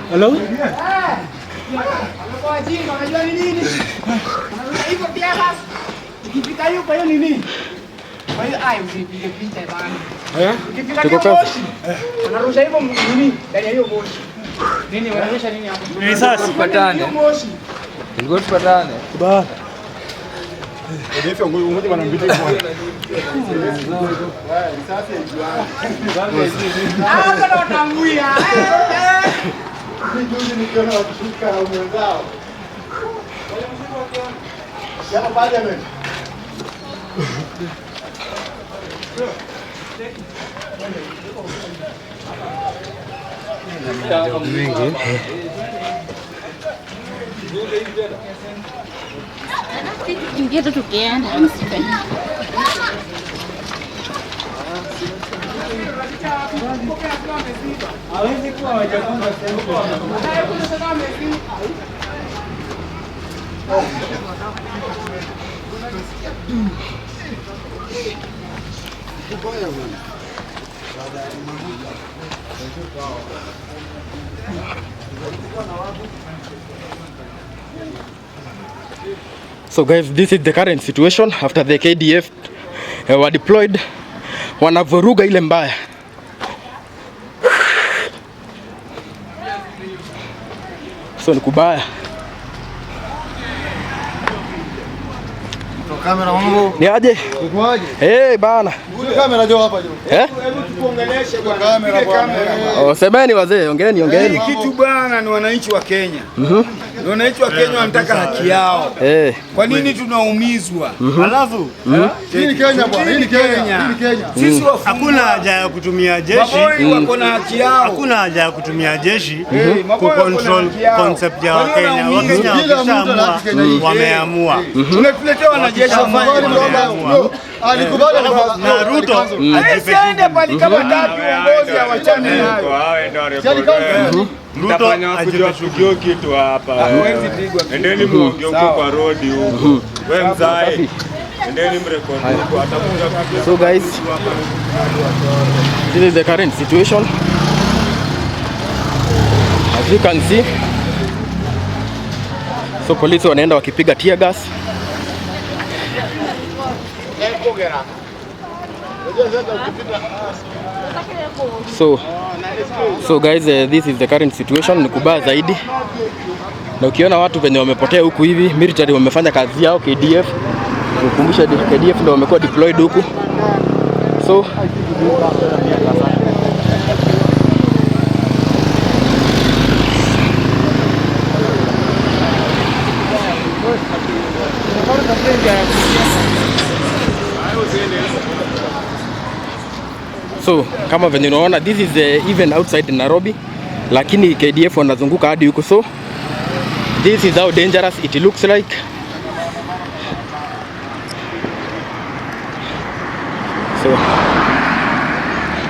Hello? Tuko kazi. Wanarusha hivyo nini? Ndani ya hiyo moshi. Nini wanarusha nini hapo? Ni risasi. Patane. Ilikuwa tupatane. Ba. Ah, kana watanguia. Tukiingia tu tukienda msifanye. So guys, this is the current situation after the KDF were deployed, wanavuruga ile mbaya. So ni kubaya. Kamera mambo. Ni aje? Ukoaje? Eh, bana. Kamera jo hapa jo. Eh? Hebu tukuongeleshe bwana. Kamera bwana. Oh, semeni wazee, ongeeni ongeeni. Kitu bwana, ni wananchi wa Kenya. Ni wananchi wa Kenya wanataka haki yao. Eh, Kwa nini tunaumizwa? Alafu Hii ni Kenya bwana. Hii ni Kenya. Hii ni Kenya. Sisi wafungwa, hakuna haja ya kutumia jeshi. maboi wako na haki yao. Hakuna haja ya kutumia jeshi Maboi wako na kucontrol haki yao. concept ya Kwa nini Wakenya. wanaumizwa? Wakenya Kila mtu ana wakishaamua haki Kenya hii. wameamua. Unatuletea wanajeshi wafanye Kubali kwamba alikubali Na Ruto ajipe Siende pali kama tatu uongozi awachane nayo. Ruto ajipe shughuli. Kitu hapa. Huwezi pigwa. Endeni muongee huko kwa rodi huko. We mzae. Endeni mrekodi huko atakuja kuja. so guys, this is the current situation. As you can see. So polisi wanaenda wakipiga tear gas. So guys, this is the current situation. Ni kubaya zaidi, na ukiona watu venye wamepotea huku hivi, military wamefanya kazi yao, KDF kukumbusha, KDF ndio wamekuwa deployed huku, so So kama venye unaona, this is even outside Nairobi, lakini KDF wanazunguka hadi huko, so this is how dangerous it looks like.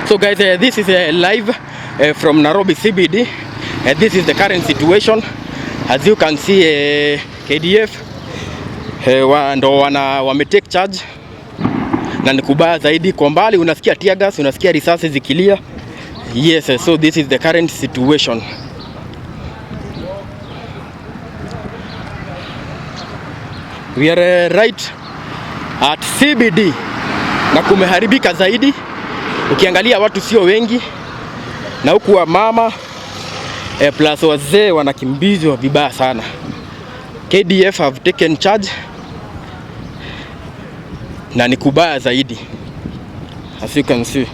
So guys, this is live from Nairobi CBD. This is the current situation. As you can see, KDF ndo wana wame take charge na ni kubaya zaidi. Kwa mbali unasikia tear gas, unasikia risasi zikilia. Yes, so this is the current situation. We are right at CBD na kumeharibika zaidi. Ukiangalia watu sio wengi, na huku wamama plus wazee wanakimbizwa vibaya sana. KDF have taken charge na ni kubaya zaidi, as you can see.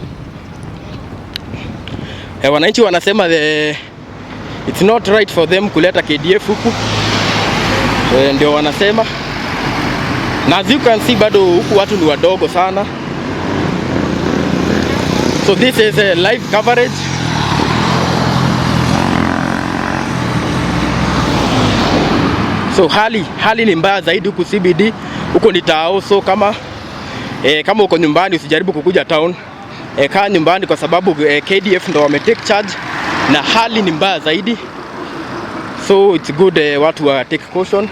Wananchi wanasema it's not right for them kuleta KDF huku. Ndio wanasema, na as you can see bado huku watu ni wadogo sana. So this is a live coverage. So hali ni mbaya zaidi huku CBD, huko ni tao. So kama uko nyumbani usijaribu kukuja town. Kaa nyumbani kwa sababu KDF ndo wame take charge na hali ni mbaya zaidi. So it's good watu wa take caution.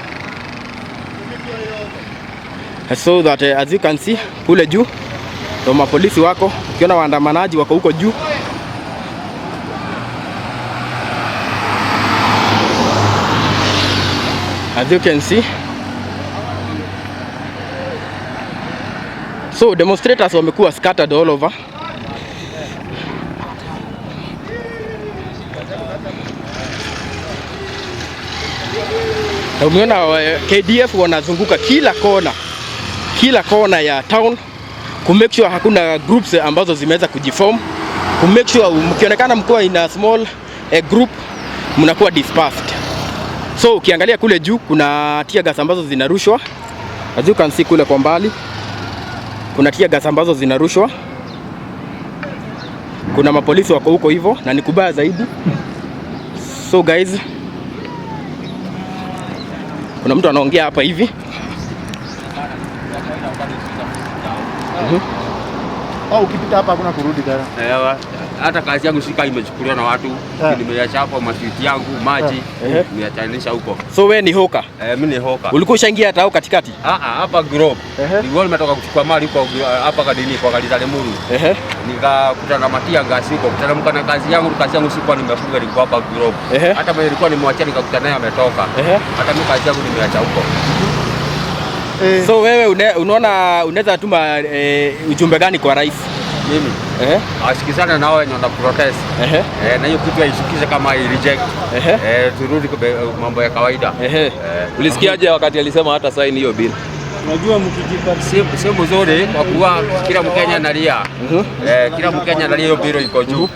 So that as you can see kule juu ndo mapolisi wako, ukiona waandamanaji wako huko juu. As you can see. So demonstrators wamekuwa scattered all over. Na umeona KDF wanazunguka kila kona ya town ku make sure hakuna groups ambazo zimeweza kujiform, ku make sure mkionekana mkiwa in a small group mnakuwa dispersed. So ukiangalia kule juu kuna tear gas ambazo zinarushwa. As you can see kule kwa mbali kuna tear gas ambazo zinarushwa. Kuna mapolisi wako huko hivyo na ni kubaya zaidi. So guys, kuna mtu anaongea hapa hivi. Ukipita hapa hakuna kurudi tena. Ewa, hata kazi yangu sika imechukuliwa na watu. Nimeacha hapo maswiti yangu, maji, nimeachanisha huko. So wewe ni hawker? Mimi ni hawker. Ulikuwa ushaingia hata katikati? Hapa Globe. Nilikuwa nimetoka kuchukua mali huko hapa kadini kwa Kanisa Limuru. Nikakuta na matia ngasi huko, kuteremka na kazi yangu sikuwa nimefunga, nilikuwa hapa Globe. Hata mimi nilikuwa nimemwachia nikakuta naye ametoka. Hata mimi kazi yangu nimeacha huko. So wewe unaona unaweza tuma ujumbe gani kwa rais? Mimi asikizane nao wenye wana protest. Na hiyo kitu haishukishe kama i reject. Turudi kwa mambo ya kawaida. Ulisikiaje wakati alisema hata sign hiyo bill? Unajua mkijipa Si mzuri kwa kuwa kila Mkenya analia. Kila Mkenya analia hiyo bill iko juu.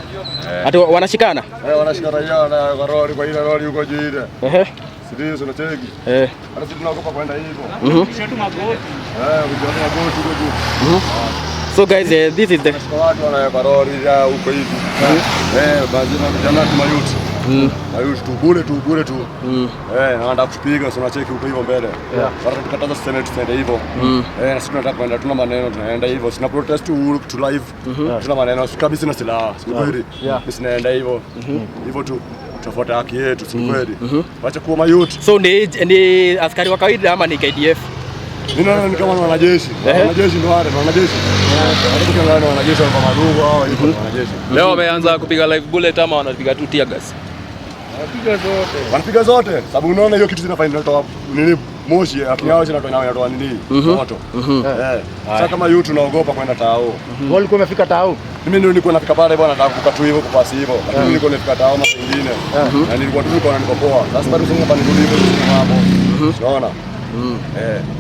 Ati wanashikana? Wanashika raia na kwa lori, kwa ile lori huko juu ile. Sio unacheki. Hata sisi tunaogopa kwenda hivyo. Kisha tu magoti. Kujiona magoti huko juu. So guys, this is the watu wanaweka lori ya huko hivi. Basi na vijana tu mayuti. Mayuti tu bure tu. Na wanataka kutupiga, so unacheki huko hivyo mbele. Wanatukataza tuseme tusende hivyo. Na sisi tunataka kwenda, tuna maneno tunaenda hivyo. Sina protest tu live. Tuna maneno kabisa na silaha. Si kweli? Mimi sinaenda hivyo. Hivyo tu. Tutafuata haki yetu, si kweli? Wacha kuwa mayuti. So ni askari wa kawaida ama ni KDF? Mimi naona ni kama wanajeshi. Wanajeshi ndio wale, wanajeshi. Wanajeshi wanajeshi wa madugu hao hivyo wanajeshi. Leo wameanza kupiga live bullet ama wanapiga tu tear gas? Wanapiga zote. Sababu unaona hiyo kitu zinafanya inatoa nini moshi, akiyao zinatoa nini? Moto. Sasa kama yu tunaogopa kwenda tao. Wewe ulikuwa umefika tao? Mimi ndio nilikuwa nafika pale bwana, nataka kuka tu hivyo kupasi hivyo. Lakini nilikuwa nimefika tao mara nyingine. Na nilikuwa tu niko niko poa. Sasa bado sasa nirudi hivyo hapo. Unaona?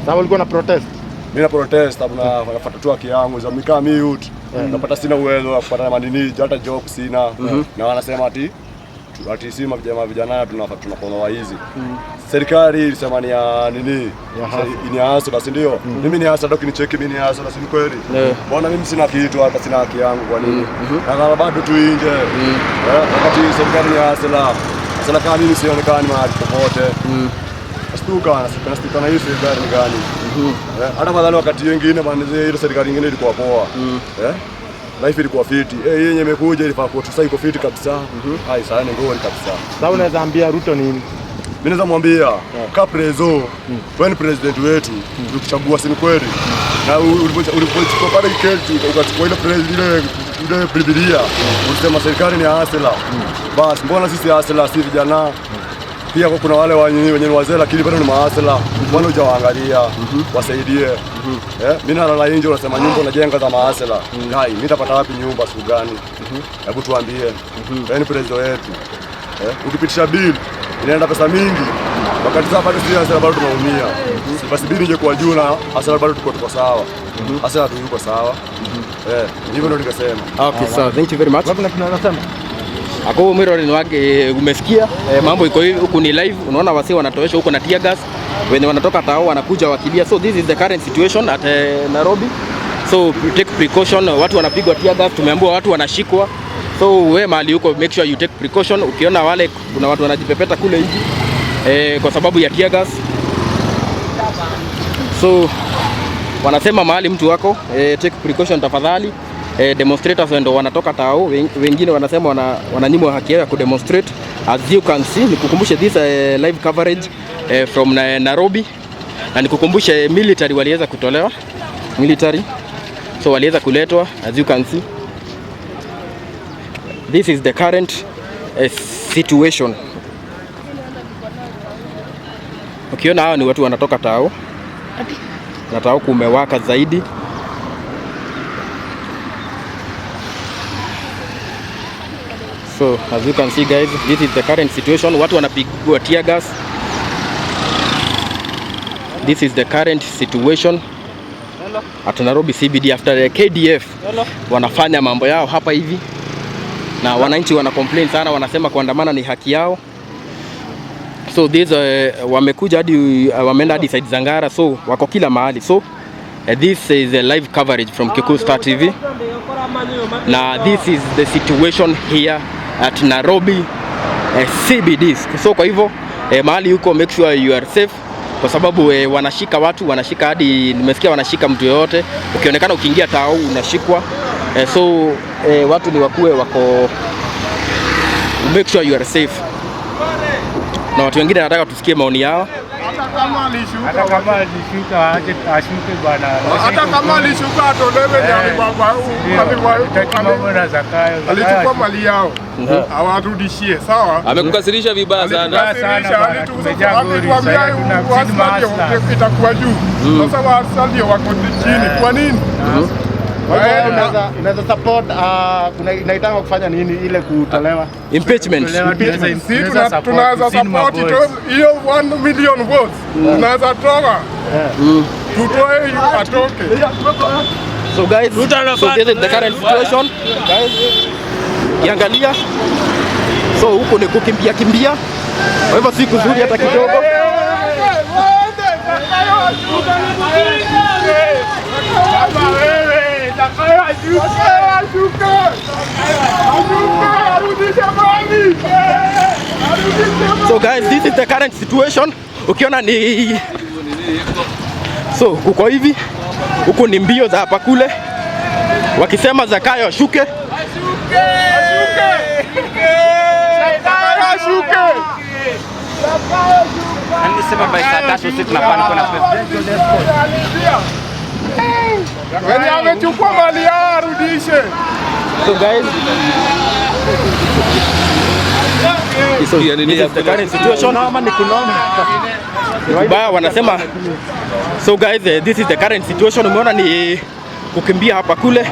Sasa ulikuwa na protest? Mimi na protest sababu nafuata tu haki yangu za mikaa mimi youth. Napata sina uwezo wa kupata madini, hata job sina. Na wanasema ati si vijana tunakonoa hizi. Serikali ilisema ni ya nini? Ni ya hasa, si ndio? Mimi ni hasa, ndio kinicheki mimi ni hasa, si kweli? Mbona mimi sina kitu, hata sina haki yangu kwa nini? Na bado tu nje. Wakati serikali ni hasa. Sasa kama mimi sionekani mahali popote. Nastuka na hiyo serikali ni gani? Hata madhani wakati wengine bwana, ile serikali nyingine ilikuwa poa. Life ilikuwa fiti. Yenye imekuja ilifaa kuwa sasa iko fiti kabisa. Hai sana ni ngori kabisa. Sasa unaweza ambia Ruto nini? Mimi naweza mwambia ka prezo, wewe ni president wetu, tulikuchagua si ni kweli? Na ulipochukua pale kiti ukachukua ile president ile Biblia, ulisema serikali ni hasela. Bas mbona sisi hasela si vijana? Pia kuna wale wenye wazee lakini bado ni maasela. Mbona hujawaangalia? Wasaidie. Mimi nalala nje unasema nyumba unajenga za maasela. Hai, mimi nitapata wapi nyumba siku gani? Hebu tuambie. Wewe ni president wetu. Ukipitisha bill inaenda pesa mingi. Wakati sasa bado sisi hasela bado tunaumia. Basi bill ije kwa juu na hasela bado tuko sawa. Hasela tuko sawa. Hivyo ndio nikasema. Okay, so thank you very much. Wapi tunasema? Ako mirror ni wake umesikia mambo iko hivi huku ni live, unaona wasi wanatoesha huko na tear gas, wenye wanatoka tao wanakuja wakilia. So this is the current situation at Nairobi So take precaution, watu wanapigwa tear gas, tumeambiwa watu wanashikwa. So we mahali huko, make sure you take precaution. Ukiona wale kuna watu wanajipepeta kule hivi kwa sababu ya tear gas. So wanasema mahali mtu wako take precaution tafadhali. Demonstrators ndio wanatoka tao, wengine wanasema wananyimwa haki yao ya kudemonstrate. As you can see, nikukumbushe this live coverage from Nairobi, na nikukumbushe military waliweza kutolewa military, so waliweza kuletwa. As you can see, this is the current situation. Ukiona hawa ni watu wanatoka tao na tao kumewaka zaidi. So as you can see guys, this is the current situation. Watu wanapigwa tear gas. This is the current situation at Nairobi CBD after the KDF wanafanya mambo yao hapa hivi, na wananchi wana complain sana, wanasema kuandamana ni haki yao. So this wamekuja hadi wameenda hadi side Zangara, so wako kila mahali. So this is a live coverage from Kikuyu Star TV. Na this is the situation here at Nairobi CBD. So kwa hivyo mahali huko, make sure you are safe, kwa sababu wanashika watu, wanashika hadi nimesikia wanashika mtu yoyote. Ukionekana ukiingia tao unashikwa. So watu ni wakue wako, make sure you are safe. Na watu wengine nataka tusikie maoni yao. Hata kama alishuka aje ashuke bwana. Hata kama alishuka atolewe alichukua mali yao. Awarudishie, sawa? Amekukasirisha vibaya sana. Alituambia itakuwa juu. Sasa wasali wako chini. Kwa nini? Unaweza support inaitanga kufanya nini ile kutolewa? Impeachment. Tunaweza support hiyo 1 million votes. Tunaweza toa. Tutoe hiyo atoke. So guys, so this is the current situation. Guys, kiangalia. So huko ni kukimbia kimbia. Kwa hivyo si kuzuri hata kidogo. So guys, this is the current situation. Ukiona ni so kuko hivi, huku ni mbio za hapa kule. Wakisema Zakayo ashuke. Zakayo ashuke. Wenye amechukua mali yao arudishe. So guys, so this is the current situation. Kubaya wanasema. So guys, this is the current situation. Umeona ni kukimbia hapa kule.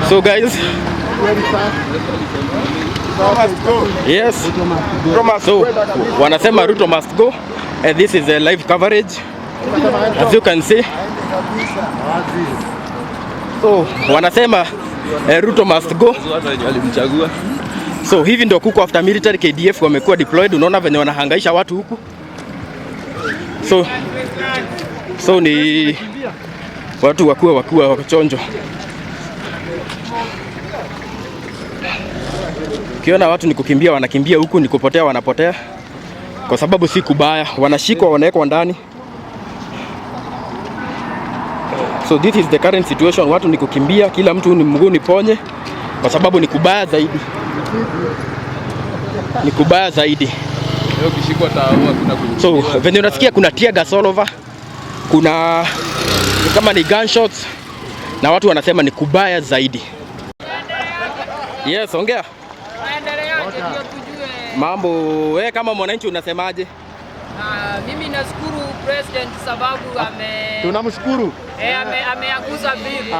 So guys, yes, so wanasema Ruto must go, and this is a live coverage as you can see. So wanasema Ruto must go. So hivi ndio kuko after military KDF wamekuwa deployed. Unaona venye wanahangaisha watu huku. So ni watu wakuwa wakachonjo. Ukiona watu ni kukimbia wanakimbia huku, ni kupotea wanapotea, kwa sababu si kubaya, wanashikwa wanawekwa ndani. So this is the current situation. Watu ni kukimbia, kila mtu ni mguu niponye, kwa sababu ni kubaya zaidi. Ni kubaya zaidi. So venye unasikia kuna tear gas all over, kuna kama ni gunshots, na watu wanasema ni kubaya zaidi. Yes, ongea. Mambo, wewe kama mwananchi unasemaje? Mimi nashukuru president sababu tunamshukuru. Ameangusha bill.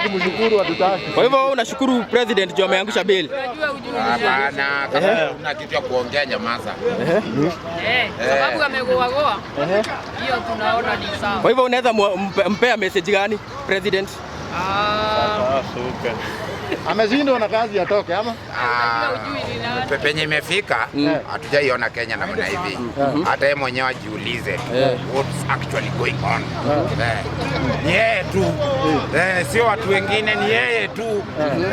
Tunamshukuru hatutaki. Kwa hivyo unashukuru president juu ameangusha bill? Unajua ujue. Hapana, kama una kitu ya kuongea nyamaza. Sababu amegoa goa. Hiyo tunaona ni sawa. Kwa hivyo unaweza mpea message gani president? Ameshindwa na kazi, atoke ama? Ah, penye imefika hatujaiona Kenya namna hivi. Hata yeye mwenyewe ajiulize what's actually going on. Eh, ni yeye tu, eh, sio watu wengine, ni yeye tu.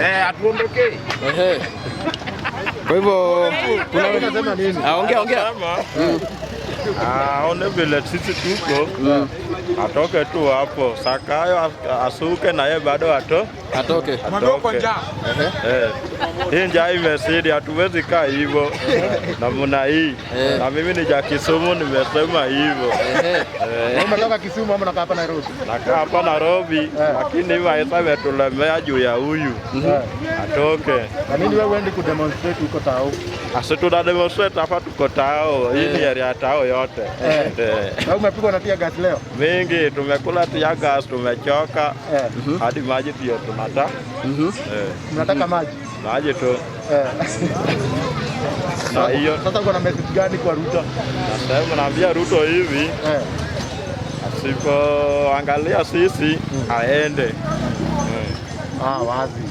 Eh, atuondokee. Ehe. Kwa hivyo kuna Unasema nini? Ah, ongea ongea. Aone vile sisi tuko, atoke tu hapo. Sakayo asuke na yeye bado Atoke. Atoke. Eh. Hii njaa imezidi, hatuwezi kaa hivyo namna hii. Na mimi ni ja Kisumu, nimesema hivyo. Wewe Eh. umetoka Kisumu ama unakaa hapa Nairobi? Nakaa hapa Nairobi, lakini maisha imetulemea juu ya huyu. Atoke. Kwa nini wewe uendi kudemonstrate huko tao? Asi tuna demonstrate hapa, tuko tao, hii ni area ya tao yote. Eh. Na umepigwa na tear gas leo? Mingi tumekula tear gas, tumechoka hadi maji pia tunataka. Eh, Mnataka maji? maji tu. Eh. Na hiyo Sasa uko na message gani kwa Ruto? Nasema, naambia Ruto hivi, asipoangalia sisi aende. Ah, wazi.